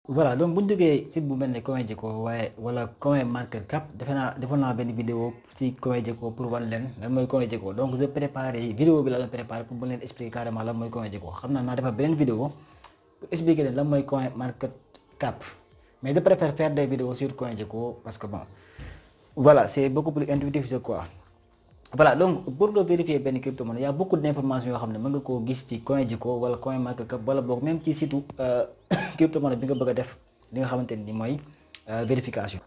voilà donc bu ñu jógee site bu mel ne CoinGecko waaye wala CoinMarketCap defoon naa benn vidéo ci CoinGecko pour wan leen lan mooy CoinGecko donc je préparé vidéo bi la préparé pour mën leen expliquer carrément lan mooy CoinGecko xam naa defar beneen vidéo pour expliquer leen lan mooy CoinMarketCap mais je préfère faire des vidéos sur CoinGecko parce que bon voilà c'est beaucoup plus intuitif quoi. Voilà donc pour nga vérifier benn crypto-monnaie y a beaucoup d'informations yoo xam ne mën nga koo gis ci CoinGecko wala CoinMarketCap wala boog même ci site crypto-monnaie bi nga bëgg a def li nga xamante ni mooy vérification.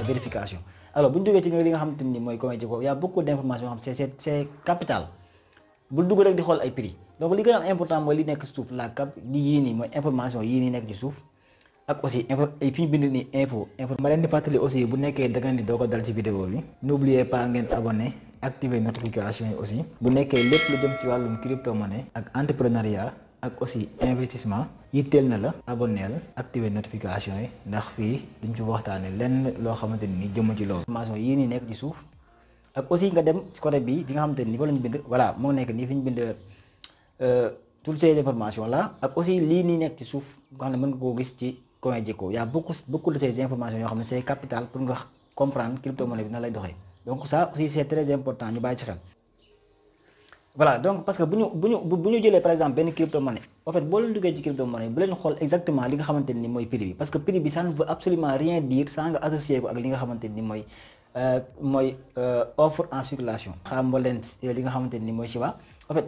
Vérification alors bu ñu jógee ci li nga xamante ni mooy CoinGecko y a beaucoup d'informations yoo xam c'est capital bul dugg rek di xool ay prix. donc li gën a important mooy li nekk ci suuf la cap li yii nii mooy information yii nii nekk ci suuf ak aussi fi ñu bind nii info ma leen di fàttali aussi bu nekkee da ngeen di doog a dal ci vidéo bi n'oubliez pas ngeen abonné activer notification yi aussi bu nekkee lépp lu jëm ci wàllum crypto-monnaie ak entrepreneuriat ak aussi investissement yitteel na la abonneel activer notification yi ndax fii duñ ci waxtaane lenn loo xamante ni jëmm ci loolu information yii nii nekk ci suuf ak aussi nga dem ci côté bi nga xamante ni fa lañu bind voilà moo nekk nii fi ñu bind toutes ces informations là ak aussi lii nii nekk ci suuf nga xam ne mën nga koo gis ci CoinGecko y a beaucoup de ces informations yoo xam ne c'est capital pour nga comprendre crypto-monnaie bi na lay doxee donc ça aussi c'est très important ñu bàyyi ci xel. voilà donc parce que bu ñu jëlee par exemple benn crypto-monnaie en fait boo leen duggee ci crypto-monnaie bu leen xool exactement li nga xamante ni mooy prix bi parce que prix bi ça ne veut absolument rien dire sans nga associer ko ak li nga xamante ni mooy offre en circulation. xam nga leen li nga xamante ni mooy Shiba en fait.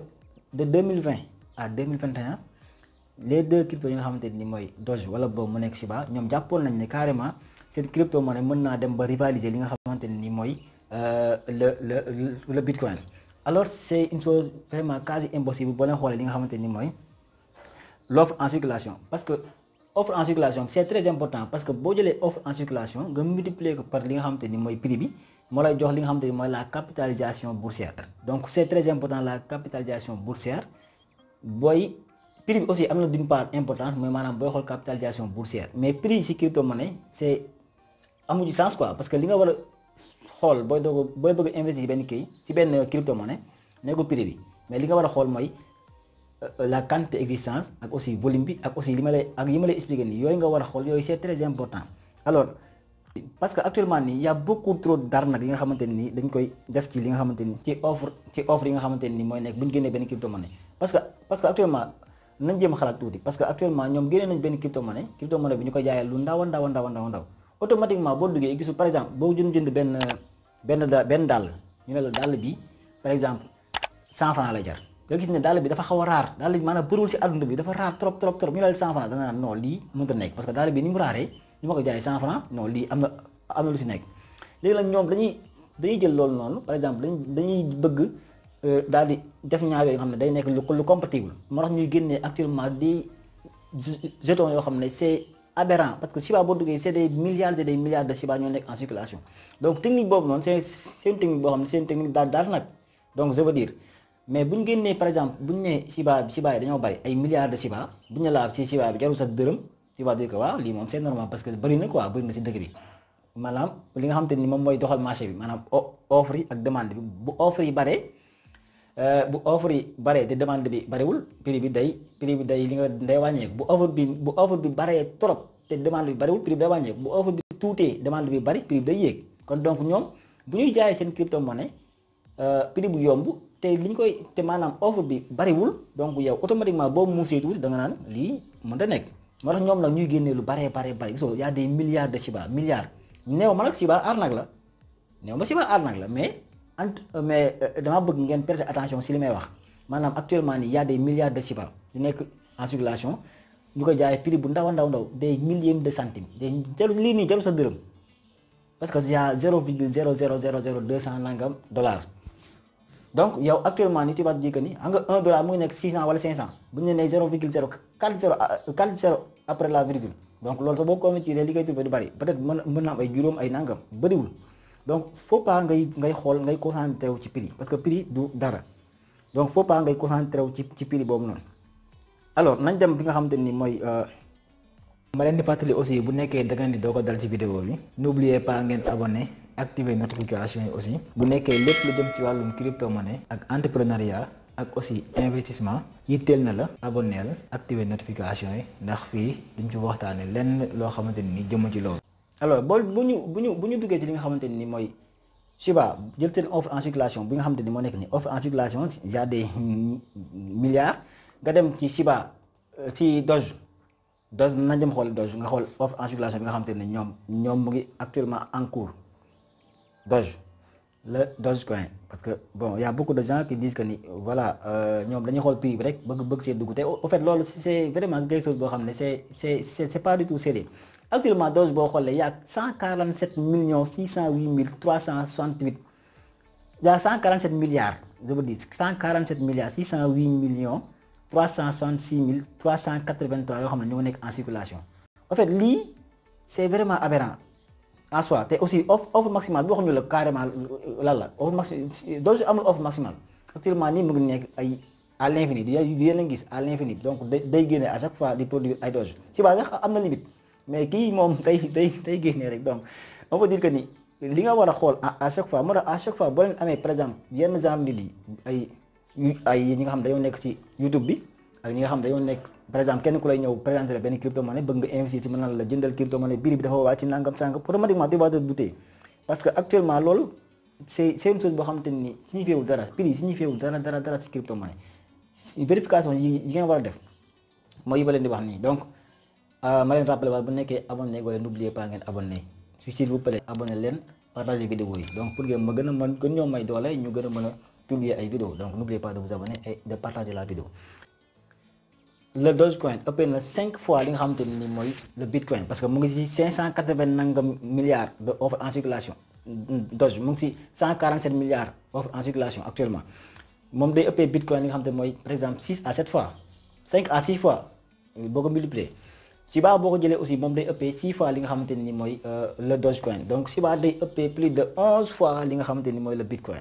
De 2020 à 2021 les deux cryptos yi nga xamante ni mooy Doge wala boobu mu nekk Shiba ñoom jàppoon nañ ne carrément cette crypto-monnaie mën naa dem ba rivaliser li nga xamante ni mooy le Bitcoin. alors c'est une chose vraiment quasi impossible boo leen xoolee li nga xamante ni mooy l'offre en circulation parce que offre en circulation c'est très important parce que boo jëlee offre en circulation nga multiplier ko par li nga xamante ni mooy prix bi. moo lay jox li nga xamante ni mooy la capitalisation boursière donc c'est très important la capitalisation boursière booy prix bi aussi am na d'une part importance mooy maanaam booy xool capitalisation boursière mais prix ci crypto-monnaie c'est amuñu sens quoi parce que li nga war a xool booy bëgg investir ci benn kii ci benn crypto-monnaie nekkul prix bi mais li nga war a xool mooy la quantité existence ak aussi volume bi ak aussi yi ma lay expliquer nii yooyu nga war a xool yooyu c'est très important alors. parce que actuellement nii y a beaucoup trop d'arnaques yi nga xamante ni dañ koy def ci li nga xamante ni ci offre yi nga xamante ni mooy nekk bu ñu génnee benn crypto-monnaie parce que actuellement nañ jéem a xalaat tuuti parce que actuellement ñoom génnee nañ benn crypto-monnaie bi ñu ko jaayee lu ndaw automatiquement boo duggee gisul par exemple boo jënd benn dàll ñu ne la dàll bi par exemple 100 francs la jar nga gis ne dàll bi dafa xaw a raar dàll bi maanaam bëriwul ci àdduna bi dafa raar trop ñu ne la 100 francs da nga naan non lii mënut a nekk parce que dàll bi ni mu raaree ñu ma ko jaay 100 francs non lii am na lu ci nekk léegi nag ñoom dañuy jël loolu noonu par exemple dañuy bëgg daal di def ñaar yooyu nga xam ne day nekk lu compatible moo tax ñuy génnee actuellement di jetons yoo xam ne c'est aberrant parce que Shiba boo duggee c'est des milliards de Shiba ñoo nekk en circulation donc technique boobu noonu c'est une technique boo xam ne c'est une technique daal nag donc je veux dire mais bu ñu génnee par exemple bu ñu nee Shiba yi dañoo bari ay milliards de Shiba bu ñu la ci Shiba bi jarul sax dërëm tu vas dire que waaw lii moom c'est normal parce que bëri na ci dëkk bi maanaam li nga xamante ni moom mooy doxal marché bi maanaam offre yi ak demande bi bu offre yi baree te demande bi bariwul prix bi day li nga day wàññeeku bu offre bi baree trop te demande bi bariwul prix bi day wàññeeku bu offre bi tuutee demande bi bari prix bi day yéeg kon donc ñoom bu ñuy jaayee seen crypto-monnaie prix bu yomb te li ñu koy te maanaam offre bi bariwul donc yow automatiquement boo muusee tuuti da nga naan lii mën da nekk. moo tax ñoom nag ñuy génnee lu bare gisoo y a des milliards de Shiba milliards néew ma nag Shiba arnaque la mais dama bëgg ngeen prêter attention ci li may wax maanaam actuellement nii y a des milliards de Shiba yu nekk en circulation ñu ko jaayee prix bu ndaw des milliers de centimes lii nii jarul sa dërëm parce que y a 0,0000200 nangam dollars donc yow actuellement ni tu vas dire que ni xam nga 1 dollar mu ngi nekk 600 wala 500 bu ñu nee 0,040 après la virgule donc loolu sax boo convertir li koy trouvé du bari peut-être mën na am ay juróom ay nangam bëriwul donc faut pas ngay xool ngay concentré wu ci prix parce que prix du dara donc faut pas ngay concentré wu ci prix boobu noonu. alors nañ dem bi nga xamante ni mooy ma leen di fàttali aussi bu nekkee da ngeen di doog a dal ci vidéo bi n'oubliez pas ngeen abonné activer notification yi aussi bu nekkee lépp lu jëm ci wàllum crypto monnaie ak entrepreneuriat ak aussi investissement yitteel na la abonneel activer notification yi ndax fii duñ ci waxtaane lenn loo xamante ni jëmm ci loolu. alors bu ñu duggee ci li nga xamante ni mooy Shiba jël seen offre en circulation bi nga xamante ni moo nekk ni offre en circulation y a des milliards nga dem ci Shiba ci Doge na jëm xool Doge nga xool offre en circulation bi nga xamante ni ñoom mu ngi actuellement en cours Doge le Dogecoin parce que bon y a beaucoup de gens qui disent que ni voilà ñoom dañuy xool prix bi rek bëgg see dugg te au fait loolu c'est vraiment quelque chose boo xam ne c'est pas du tout sérieux. Actuellement Doge boo xoolee y a 147 608 368 y a 147 milliards je veux dire 147 milliards 608 366 383 yoo xam ne ñoo nekk en circulation. En fait lii c'est vraiment aberrant en soi te aussi offre maximale bi waxuñu la carrément lan la offre maximale Doge amul offre maximale actuellement nii mu ngi nekk ay à l'infini di yéen a gis à l'infini donc day génne à chaque fois di produire ay Doge si ba sax am na limite mais kii moom day génne rek donc on peut dire que ni li nga war a xool à chaque fois moo tax à chaque fois boo leen amee par exemple yenn genre nit yi ay ñi nga xam dañoo nekk ci YouTube bi ak ñi nga xam dañoo nekk par exemple kenn ku lay ñëw présenter la benn crypto monnaie bëgg nga investir ci mën na la jëndal crypto monnaie prix bi dafa wàcc ci nangam sànq automatiquement tu vas te douter parce que actuellement loolu c'est une chose boo xamante ni signifié wul dara prix signifié wul dara ci crypto monnaie vérification yi nga war a def mooy yi ba leen di wax nii donc ma leen rappelé waat bu nekkee abonné wala n'oubliez pas ngeen abonné s'il vous plaît abonné leen partager vidéo yi donc pour que ma gën a mën gën ñoo may doole ñu gën a mën a publier ay vidéo donc n'oubliez pas de vous abonner et de partager la vidéo. Le Dogecoin ëppee na 5 fois li nga xamante ni mooy le Bitcoin parce que mu ngi ci 580 nangam milliards de offre en circulation Doge mu ngi ci 147 milliards offre en circulation actuellement moom day ëppee Bitcoin li nga xamante mooy par exemple 6 à 7 fois 5 à 6 fois boo ko multiplier Shiba boo ko jëlee aussi moom day ëppee 6 fois li nga xamante ni mooy le Dogecoin donc Shiba day ëppee plus de 11 fois li nga xamante ni mooy le Bitcoin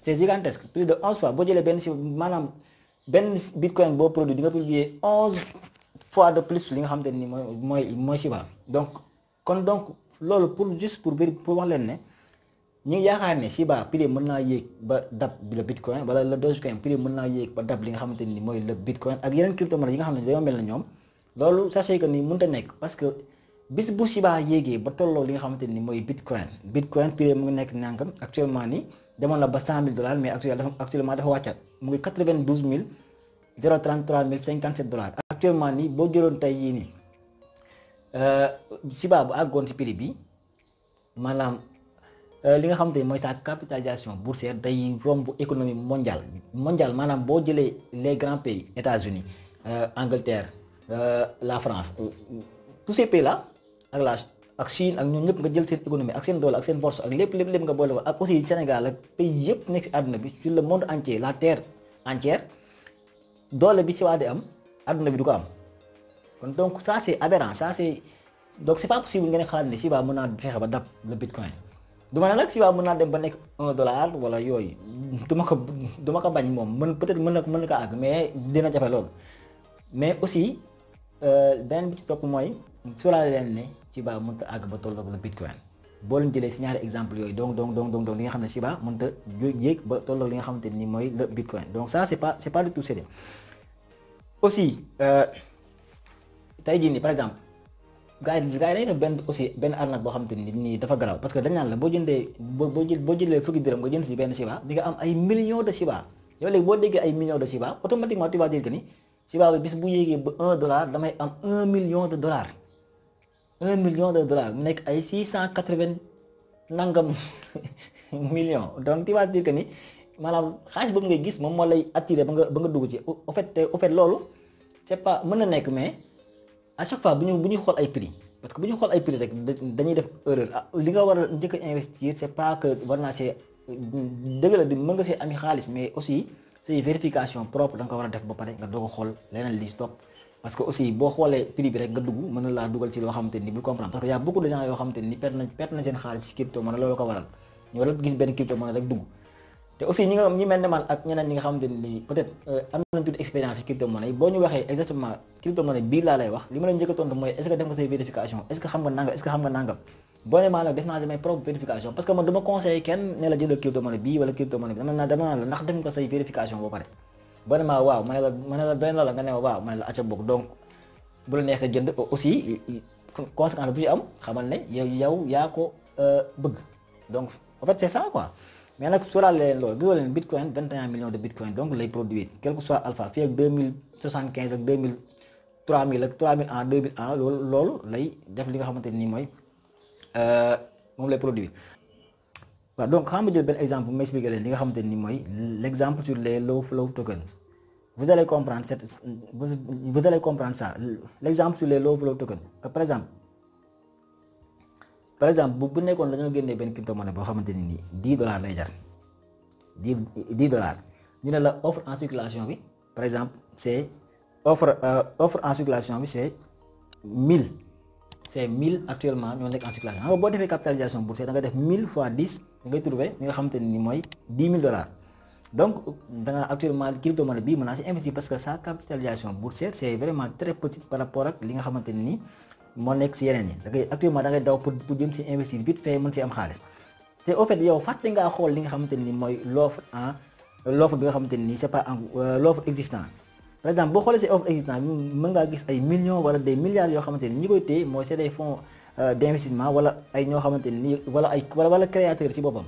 c'est gigantesque plus de 11 fois boo jëlee benn si maanaam benn Bitcoin boo produit di nga publier 11 fois de plus li nga xamante ni mooy Shiba donc loolu pour juste pour wax leen ne ñu ngi yaakaar ne Shiba prix mën naa yéeg ba dab le Bitcoin wala le Dogecoin prix mën naa yéeg ba dab li nga xamante ni mooy le Bitcoin ak yeneen crypto-monnaie yi nga xam ne dañoo mel na ñoom loolu sachez que ni mënut a nekk parce que bis bu Shiba yéegee ba tolloo li nga xamante ni mooy Bitcoin prix mu ngi nekk nangam actuellement ni demoon na ba $100,000 mais actuellement dafa wàccaat mu ngi 92 033 057 actuellement nii boo jëloon tey yii nii Shiba bu àggoon ci prix bi maanaam li nga xamante ni mooy sa capitalisation boursière day romb économie mondiale maanaam boo jëlee les grands pays États-Unis Angleterre la France tous ces pays là ak Chine ak ñoom ñëpp nga jël seen économie ak seen doole ak seen force ak lépp nga boole ko ak aussi Sénégal ak pays yëpp nekk ci àdduna bi sur le monde entier la terre entière doole bi Shiba di am àdduna bi du ko am kon donc ça c'est aberrant donc c'est pas possible nga ne xalaat ne Shiba mën naa fexe ba dab le Bitcoin du ma ne nag Shiba mën naa dem ba nekk $1 wala yooyu du ma ko bañ moom peut-être mën na ko àgg mais dina jafe loolu mais aussi beneen bi ci topp mooy sóoraale leen ne Shiba mënut a àgg ba tolloog le Bitcoin boo leen jëlee si ñaari exemple yooyu donc li nga xam ne Shiba mënut a yéeg ba tolloog li nga xamante ni mooy le Bitcoin donc ça c'est pas du tout sérieux aussi tey jii nii par exemple gars yi dañuy def benn arnaque boo xamante ni nii dafa garaaw parce que dañ naan la boo jëlee fukki dërëm nga jënd si benn Shiba di nga am ay millions de Shiba yow léegi boo déggee ay millions de Shiba automatiquement tu vas dire que ni Shiba bi bis bu yéegee ba $1 damay am $1 million $1 million mu nekk ay 680 nangam millions donc tu vas dire que ni maanaam xaalis boobu ngay gis moom moo lay attiré ba nga dugg ci au fait loolu c'est pas mën na nekk mais à chaque fois bu ñuy xool ay prix parce que bu ñu xool ay prix rek dañuy def erreur li nga war a njëkk a investir c'est pas que war naa see dëgg la di mën nga see ami xaalis mais aussi say vérification propre da nga ko war a def ba pare nga doog a xool leneen li stop parce que aussi boo xoolee prix bi rek nga dugg mën na laa dugal ci loo xamante ni bu comprendre parce que y a beaucoup de gens yoo xamante ni perte na seen xaalis ci crypto monnaie loolu ko waral ñu war a gis benn crypto monnaie rek dugg te aussi ñi mel ne man ak ñeneen ñi nga xamante ni peut-être am nañ tuuti expérience ci crypto monnaie boo ñu waxee exactement crypto monnaie bii laa lay wax li ma la njëkk a tontu mooy est-ce que def nga say vérification est-ce que xam nga nangam boo nee maa nag def naa samay propre vérification parce que man dama conseillé kenn ne la jëndal crypto-monnaie bii wala crypto-monnaie bi dama naan la ndax def nga say vérification ba pare boo ne maa waaw ma ne la doy na la nga ne waaw ma ne la acca bokk donc bu la neexee jënd aussi conséquence bu ci am xamal ne yow yaa ko bëgg donc en fait c'est ça quoi mais nag sóoraale leen loolu gisoo leen bitcoin 21 millions de bitcoin donc lay produire quel que soit alpha fii ak 2075 ak 3000 ak 3001 2001 loolu lay def li nga xamante ni mooy moom lay produire. waaw donc xam nga jël benn exemple ma expliquer leen li nga xamante ni mooy l'exemple sur les low flow tokens vous allez comprendre vous allez comprendre ça l'exemple sur les low flow tokens par exemple bu nekkoon dañoo génnee benn crypto-monnaie boo xamante ni nii $10 lay jar $10 ñu ne la offre en circulation bi par exemple c'est offre en circulation bi c'est 1000 actuellement ñoo nekk en circulation xam nga boo defee capitalisation boursière da nga def 1000 fois 10 da ngay trouver li nga xamante ni mooy $10,000 donc da nga actuellement crypto-monnaie bii mën naa si investir parce que sa capitalisation boursière c'est vraiment très petite par rapport ak li nga xamante ni moo nekk si yeneen yi da ngay actuellement da ngay daw pour jëm si investir vite fait mën si am xaalis te au fait yow fàtte ngaa xool li nga xamante ni mooy l'offre bi nga xamante ni c'est pas l'offre existant par exemple boo xoolee si offre existant mën ngaa gis ay millions wala des milliards yoo xamante ni ñi koy téye mooy c'est des fonds d'investissement wala ay ñoo xamante ni wala créateur si boppam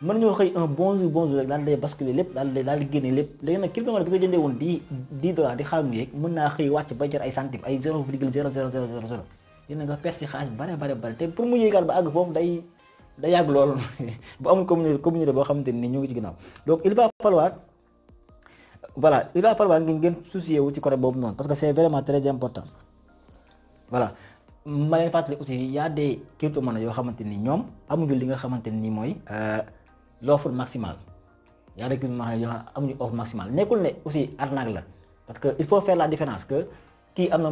mën ñoo xëy un bon jour rek daal day basculer lépp daal di génne lépp léegi nag crypto-monnaie bi nga jëndee woon $10 di xaar mu yéeg mën naa xëy wàcc ba jar ay centimes ay 0,0000 dina nga perte si xaalis bare te pour mu yéegaat ba àgg foofu day yàgg loolu bu amul communauté boo xamante ni ñu ngi ci ginnaaw donc il va falloir ngeen soucier wu ci côté boobu noonu parce que c'est vraiment très important voilà ma leen fàttali aussi y a des crypto-monnaies yoo xamante ni ñoom amuñu li nga xamante ni mooy l'offre maximale y a des crypto-monnaies yoo xam amuñu offre maximale nekkul ne aussi arnaque la parce que il faut faire la différence que kii am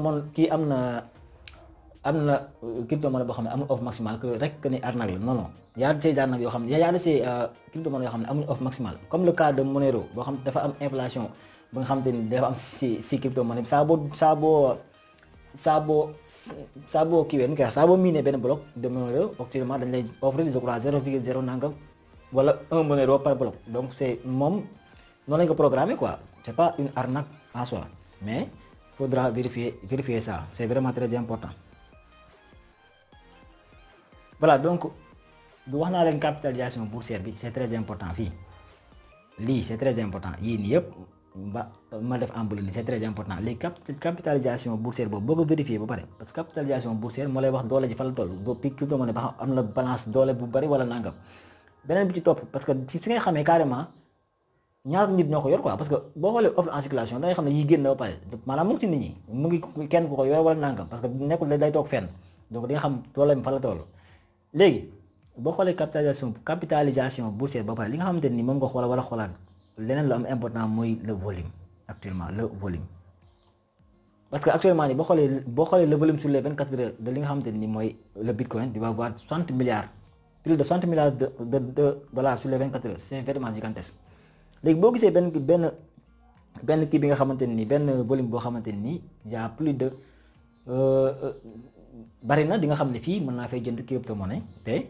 na crypto-monnaie boo xam ne amul offre maximale que rek que ni arnaque la non y a ces arnaques yoo xam ne y a ces crypto-monnaies yoo xam ne amuñu offre maximale comme le cas de Monero boo xam ne dafa am inflation ba nga xamante ni dafa am si crypto-monnaie bi saa boo kiiwee saa boo miinee benn bloc de Monero actuellement dañ lay offrir je crois 0,0 nangam wala 1 Monero par bloc donc c'est moom noonu lañ ko programmer quoi c'est pas une arnaque en soi mais faudra vérifier ça c'est vraiment très important. voilà donc wax naa leen capitalisation boursière bi c'est très important fii lii c'est très important yii nii yëpp ma def emballé nii c'est très important les capitalisation boursière boobu boo ko vérifier ba pare parce que capitalisation boursière moo lay wax doole ji fa la toll boo crypto-monnaie ba xam am na balance doole bu bari wala nangam beneen bi ci topp parce que si ngay xamee carrément ñaar nit ñoo ko yor quoi parce que boo xoolee offre en circulation da ngay xam ne yi génn ba pare maanaam mu ngi ci nit ñi mu ngi kenn ku ko yor wala nangam parce que nekkul day toog fenn donc di nga xam dooleem fa la toll léegi boo xoolee capitalisation boursière ba pare li nga xamante ni moom nga xoola wala xoolaat leneen lu am important mooy le volume actuellement le volume parce que actuellement nii boo xoolee le volume sur les 24 heures de li nga xamante ni mooy le bitcoin tu vas voir 60 milliards plus de 60 milliards de dollars sur les 24 heures c'est vraiment gigantesque léegi boo gisee benn kii bi nga xamante ni benn volume boo xamante ni y a plus de bari na di nga xam ne fii mën naa fay jënd crypto-monnaie te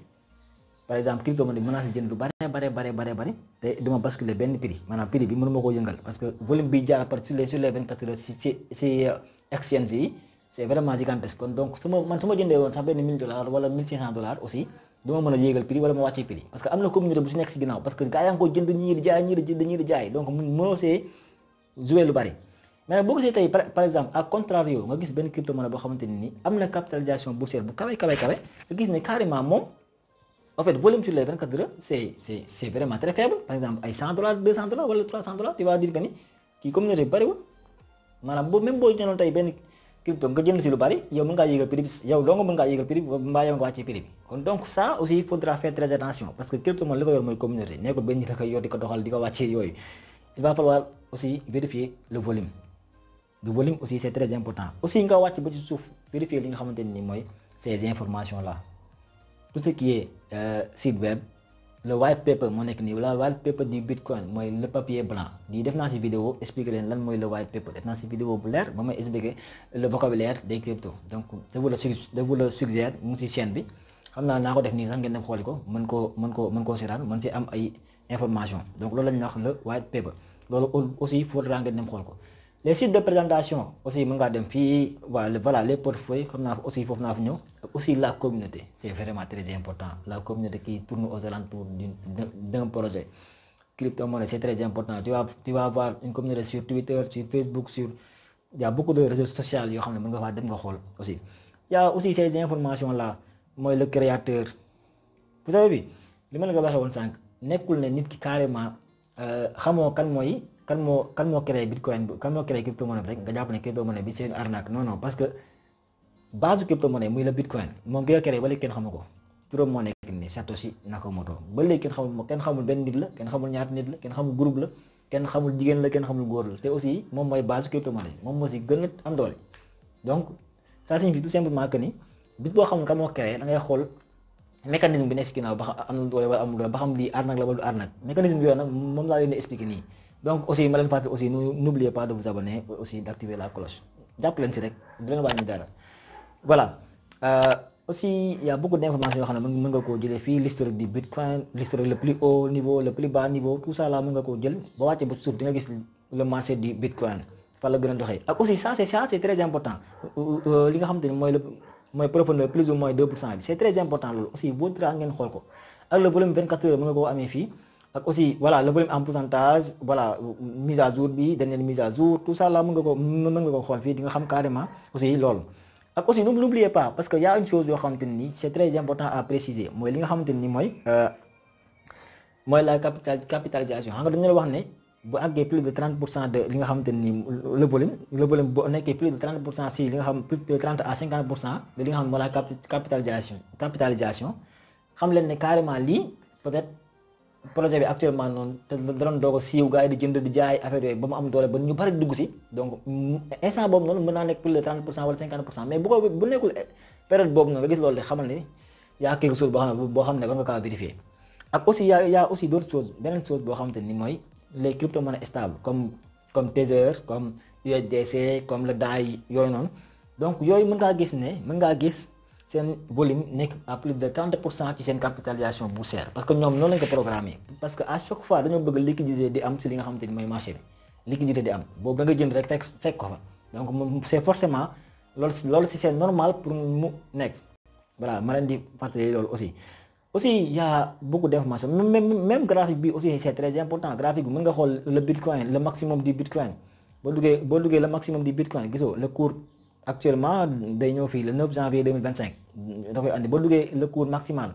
par exemple crypto-monnaie mën naa si jënd lu bari te duma basculer benn prix maanaam prix bi mënuma koo yëngal parce que volume bi jaar par sur les 24 heures si exchange yi c'est vraiment gigantesque kon donc su ma jëndee woon sax benn $1000 wala $1500 aussi duma mën a yéegal prix wala ma wàccee prix parce que am na communauté bu si nekk si ginnaaw parce que gaa yaa ngi ko jënd ñii di jaay donc mënoo see jouer lu bari mais boo gisee tey par exemple à contrario nga gis benn crypto-monnaie boo xamante ni am na capitalisation boursière bu kawe nga gis ne carrément moom en fait volume sur les 24 heures c'est vraiment très faible par exemple ay $100 $200 wala $300 tu vas dire que ni kii communauté bi bariwul maanaam même boo jëndoon tey benn crypto nga jënd si lu bari yow mën ngaa yéegal prix bi yow doo nga mën ngaa yéegal prix bi mbaa yow nga wàccee prix bi kon donc ça aussi il faudra faire très attention parce que crypto-monnaie li ko yor mooy communauté nekkul benn nit a koy yor di ko doxal di ko wàccee yooyu il va falloir aussi vérifier le volume aussi c'est très important aussi nga wàcc ba ci suuf vérifier li nga xamante ni mooy ces informations là tout ce qui est site web le white paper moo nekk nii wala white paper du bitcoin mooy le papier blanc lii def naa si vidéo expliquer leen lan mooy le white paper def naa si vidéo bu leer ba may expliquer le vocabulaire des cryptos donc je vous le suggère mu ngi si chaîne bi xam naa ko def nii sax ngeen dem xooli ko mën koo seetaan mën ci am ay information donc loolu la ñuy wax le white paper loolu aussi faudra ngeen dem xool ko. Les sites de présentation aussi mën ngaa dem fii voilà les portefeuilles xam naa aussi foofu naa fi ñëw ak aussi la communauté c'est vraiment très important la communauté qui tourne aux alentours d'un projet crypto-monnaie c'est très important tu vas avoir une communauté sur Twitter sur Facebook il y a beaucoup de réseaux sociaux yoo xam ne mën nga faa dem nga xool aussi il y a aussi ces informations là mooy le créateur vous savez bi li ma la ko waxee woon sànq nekkul ne nit ki carrément xamoo kan moo créé bitcoin bi kan moo créé crypto-monnaie bi rek nga jàpp ne crypto-monnaie bi c'est une arnaque non parce que base crypto-monnaie muy la bitcoin moom ki nga créé ba léegi kenn xamu ko turam moo nekk ni Satoshi Nakamoto ba léegi kenn xamul benn nit la kenn xamul ñaata nit la kenn xamul groupe la kenn xamul jigéen la kenn xamul góor la te aussi moom mooy base crypto-monnaie moom moo si gën a am doole donc ça signifie tout simplement que ni bit boo xamul kan moo créé da ngay xool mécanisme bi nekk si ginnaaw ba xam am na doole wala amul doole ba xam lii arnaque la wala du arnaque mécanisme yooyu nag moom laa leen di expliquer nii donc aussi ma leen fàtte aussi n'oubliez pas de vous abonner aussi d'activer la cloche jàpp leen si rek du leen wàññi dara voilà aussi il y a beaucoup d'informations yoo xam ne mën nga koo jëlee fii l'historique du bitcoin l'historique le plus haut niveau le plus bas niveau tout ça là mën nga koo jël ba wàcce ba suuf di nga gis le marché du bitcoin fa la gën a doxee ak aussi ça c'est très important li nga xamante ni mooy profondeur plus ou moins 2% bi c'est très important loolu aussi boo tra ngeen xool ko ak le volume 24 heures mën nga koo amee fii ak aussi voilà le volume en pourcentage voilà mise à jour bi dernière mise à jour tout ça là mën nga ko xool fii di nga xam carrément aussi loolu ak aussi n'oubliez pas parce que y a une chose yoo xamante ni c'est très important à préciser mooy li nga xamante ni mooy la capitalisation xam nga dañu la wax ne bu àggee plus de 30% de li nga xamante ni le volume bu nekkee plus de 30% si li nga xam plus de 30 à 50% de li nga xam ne mooy la capitalisation xam leen ne carrément lii peut-être projet bi actuellement noonu te da doon doog a siiw gars yi di jënd di jaay affaire yooyu ba mu am doole ba ñu bari dugg si donc instant boobu noonu mën naa nekk plus de 30% wala 50% mais bu nekkul période boobu noonu nga gis loolu de xamal ne yaa quelque chose boo xam ne war nga kaa vérifier ak aussi y a aussi d'autres choses beneen chose boo xamante ni mooy les crypto-monnaies stables comme Tether comme USDC comme le DAI yooyu noonu donc yooyu mën ngaa gis seen volume nekk à plus de 30% ci seen capitalisation boursière parce que ñoom noonu lañ ko programmé parce que à chaque fois dañoo bëgg liquidité di am ci li nga xamante ni mooy marché bi liquidité di am boobu da nga jënd rek fekk ko fa donc c'est forcément loolu c'est normal pour mu nekk voilà ma leen di fàttali loolu aussi y a beaucoup d'informations même graphique bi aussi c'est très important graphique bi mën nga xool le bitcoin le maximum du bitcoin boo duggee le maximum du bitcoin gisoo le cours actuellement day ñëw fii le 9 janvier 2025 da koy andi boo duggee le cours maximal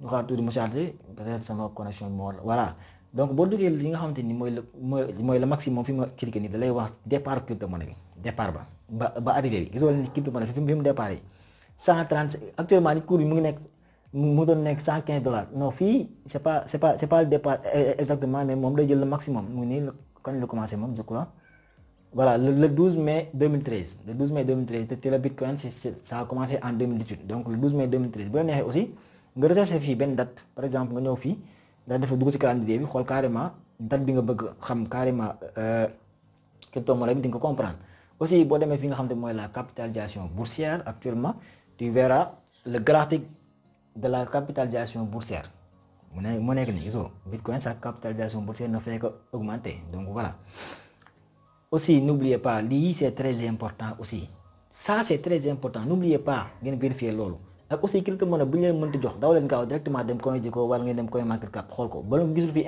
ñu xaar tuuti mu chargé peut-être sama connexion moo voilà donc boo duggee li nga xamante ni mooy le maximum fi ma cliqué nii da lay wax départ crypto-monnaie bi départ ba arrivé bi gisoo ni crypto-monnaie fi mu départ yi 130 actuellement ni cours bi mu doon nekk $115 non fii c'est pas le départ exactement mais moom day jël le maximum mu nii kañ la commencé moom je crois voilà le 12 mai 2013 le 12 mai 2013 te le bitcoin ça a commencé en 2018 donc le 12 mai 2013 bu la neexee aussi nga recherché fii benn date par exemple nga ñëw fii daal dafa dugg ci calendrier bi xool carrément date bi nga bëgg xam carrément crypto-monnaie bi di nga ko comprendre aussi boo demee fi nga xam te mooy la capitalisation boursière actuellement tu verras le graphique de la capitalisation boursière mu nekk nii gisoo bitcoin sa capitalisation boursière ne fait que augmenter donc voilà. Aussi, n'oubliez pas, lii c'est très important aussi. Ça c'est très important, n'oubliez pas ngeen vérifier loolu. Ak aussi crypto-monnaie bu ñu leen mënti jox daw leen gaaw directement dem CoinGecko wala ngeen dem CoinMarketCap xool ko. Ba leen gisul fii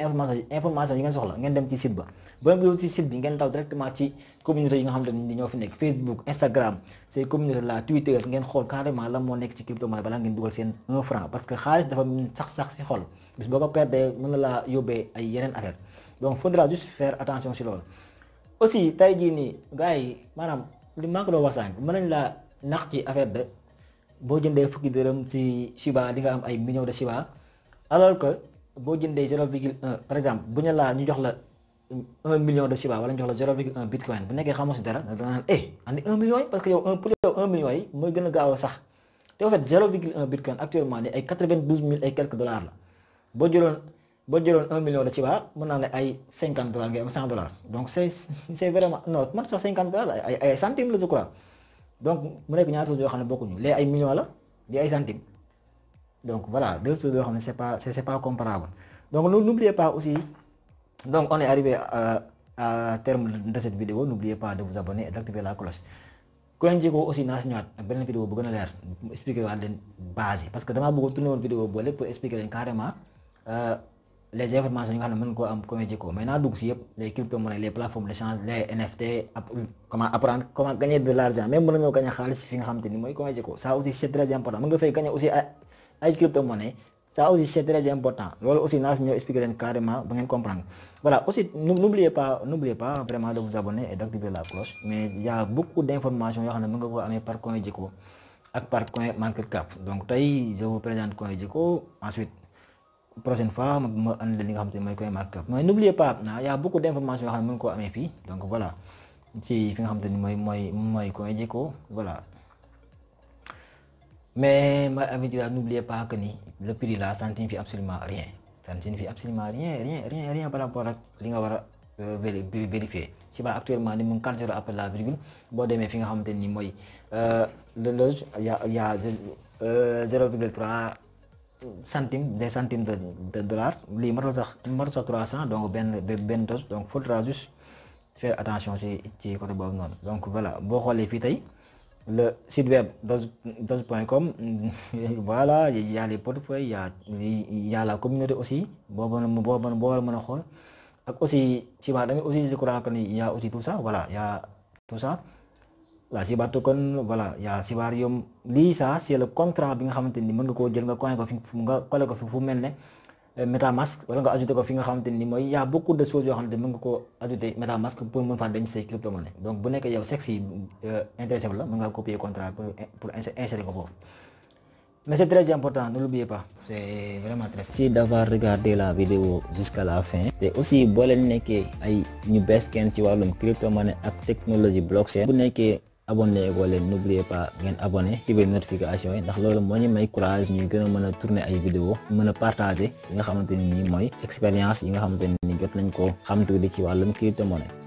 information yi ngeen soxla ngeen dem ci site ba. Ba leen gisul ci site bi ngeen daw directement ci communauté yi nga xam ne ñoo fi nekk Facebook, Instagram, ces communautés là, Twitter ngeen xool carrément lan moo nekk ci crypto-monnaie balaa ngeen dugal seen 1 franc parce que xaalis dafa sax si xol. Bis boo ko perdee mën na laa yóbbee ay yeneen affaire. Donc faudra juste faire attention si loolu. Aussi tey jii nii gars yi maanaam li ma ko doon wax sànq mën nañ laa nax ci affaire de boo jëndee fukki dërëm ci Shiba di nga am ay millions de Shiba alors que boo jëndee 0,1 par exemple bu ñu laa ñu jox la 1 million de Shiba wala ñu jox la 0,1 bitcoin bu nekkee xamoo si dara da nga naan andi 1 million yi parce que yow pour yow 1 million yi mooy gën a gaaw a sax te en fait 0,1 bitcoin actuellement ni ay 92 000 et quelques dollars la boo jëloon 1 million de Shiba mën naa ne ay $50 ngay am $100 donc c'est vraiment non man sax $50 ay centimes la je crois donc mu nekk ñaari choses yoo xam ne bokkuñu léegi ay millions la di ay centimes Donc voilà, deux choses yoo xam ne c'est pas comparable. Donc n'oubliez pas aussi, donc on est arrivé à terme de cette vidéo. N'oubliez pas de vous abonner et d'activer la cloche. CoinGecko aussi naa si ñëwaat ak beneen vidéo bu gën a leer mu expliquer waat leen base yi parce que damaa bëggoon tourner woon vidéo boole pour expliquer leen carrément les informations yi nga xam ne mën koo am CoinGecko. Mais naa dugg si yëpp les crypto-monnaies, les plateformes d'échange, les NFT, comment apprendre, comment gagner de l'argent, même mën nañoo gagner xaalis fi nga xamante ni mooy CoinGecko. Ça aussi c'est très important. Mën nga fay gagner aussi ay crypto-monnaies. Ça aussi c'est très important. Loolu aussi naa si ñëw expliquer leen carrément ba ngeen comprendre. Voilà, aussi n'oubliez pas vraiment de vous abonner et d'activer la cloche. Mais il y a beaucoup d'informations yoo xam ne mën nga ko amee par CoinGecko ak par CoinMarketCap. Donc tey je vous présente CoinGecko, ensuite prochaine fois ma andi li nga xamante ne mooy CoinMarketCap. Mais n'oubliez pas, il y a beaucoup d'informations yoo xam ne mën nga koo amee fii. Donc voilà, ci fi nga xamante ni mooy CoinGecko, voilà. Mais ma avis, n'oubliez pas que le prix là, ça ne signifie absolument rien. Ça ne signifie absolument rien par rapport à ce que vous avez vérifié. Si actuellement, nous avons 4 0 après la virgule, bon, demain, il y a 0,3 centimes, des centimes de dollars. Les marques 300, donc ben dose. Donc, il faudra juste faire attention à ce côté. Donc, voilà, bon, les filles. Le site web doge.com, voilà, il y a les portefeuilles, il y a la communauté aussi, aussi, je crois qu'il y a aussi tout ça, voilà, il y a tout ça. La Shiba token, voilà, il y a Shibarium, ça c'est le contrat, bien que tu MetaMask, wala nga ajouté ko fi nga xamanteni ni moy ya beaucoup de choses yo xamanteni mën nga ko ajouté MetaMask pour mën fa denc say crypto-monnaie. Donc bu nek yow sexy intéressé la mën nga copier contrat pour insérer ko fofu. Mais c'est très important, ne l'oubliez pas. C'est vraiment très important. Merci d'avoir regardé la vidéo jusqu'à la fin. Et aussi bo len nekké ay ñu best ken ci walum crypto-monnaie ak technologie blockchain. Bu nekké abonné ko leen, n'oubliez pas ngeen abonné activer notification yi ndax loolu moo ñu may courage ñuy gën a mën a tourner ay vidéo mën a partager yi nga xamante ni nii mooy expérience yi nga xamante ni jot nañ ko xam tuuti ci wàllum crypto-monnaie.